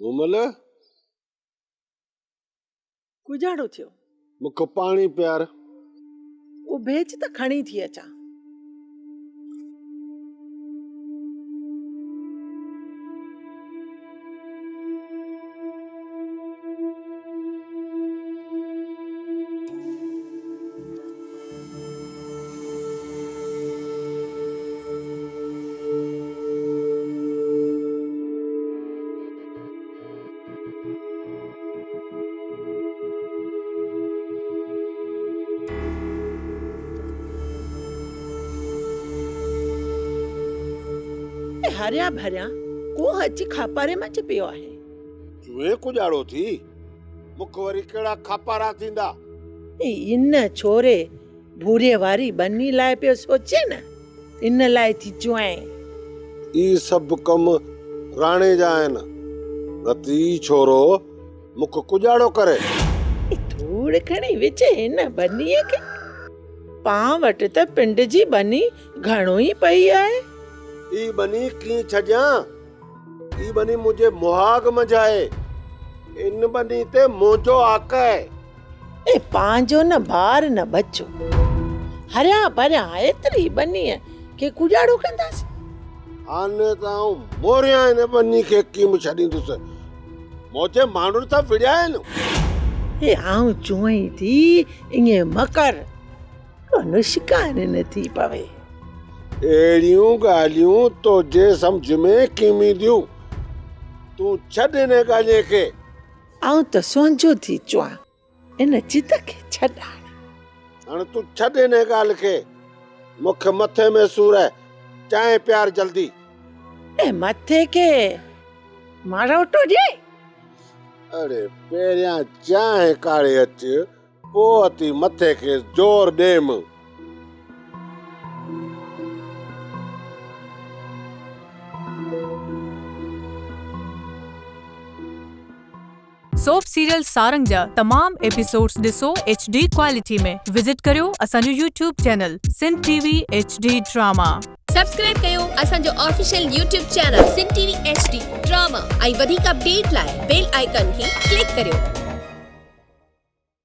مومل! ڪجاڙو ٿيو. مون کي پاڻي پيار. اڀي اچ ته کڻي ٿي اچان. هريا ڀريا ڪوهه اچي کاپاري منجهه پيو آهي. چوين ڪڄاڙو ٿي، مک وري ڪهڙا کاپارا ٿيندا. ان ڇوري ڀوري واري ٻني لاء پيو سوچين نه، ان لاء ٿي چوين. اي سڀ ڪم راڻي جا آهن، نه ته اي ڇورو مک ڪڄاڙو ڪري. اي ڌوڙ کڻي وجهه هن ٻنيء کي. پان وٽ ته پنڊ جي ٻني گهڻو ئي پئي آهي. اي ٻني ڪيئن ڇڏيان؟ هي ٻني منهنجي مهاڳ منجهه آهي. ان ٻني تي منهنجو حق آهي. اي پنهنجو نه ٻار نه ٻچو. هريا ڀريا ايتري ٻنيء کي ڪڄاڙو ڪنداسين. هاڻي ته آئون موريان هن ٻني کي ڪيم ڇڏيندس. منهنجي ماڻهن سان وڙهيا آهن. اي آئون چوئين ٿي ائين مه ڪر. ڪو نشڪان نه ٿي پوي. اهڙيون ڳالهيون توجي سمجهه ۾ ڪيم اينديون. تون ڇڏ انهن ڳالهين کي. آئون ته سهنجو ٿي چوان، ان ضد کي ڇڏ هاڻي. هاڻي تون ڇڏ انهيء ڳالهه کي. مون کي مٿي ۾ سور آهي. چانهه پيار جلدي. اي مٿي کي ماروٽو ڏي. اڙي پهريان چانهه ڪاڙهي اچ، پوء اٿي مٿي کي زور ڏيم. سوپ سيريل سارنگ جا تمام ايپيسوڊز ڏسو ايڇ ڊي ڪوالٽي ۾ وزٽ ڪريو اسان جو YouTube channel Sindh T V H D drama. Subscribe ڪيو اسان جو official YouTube channel Sindh T V H D drama ۽ وڌيڪ اپڊيٽ لاء بيل آئيڪان کي ڪلڪ ڪريو.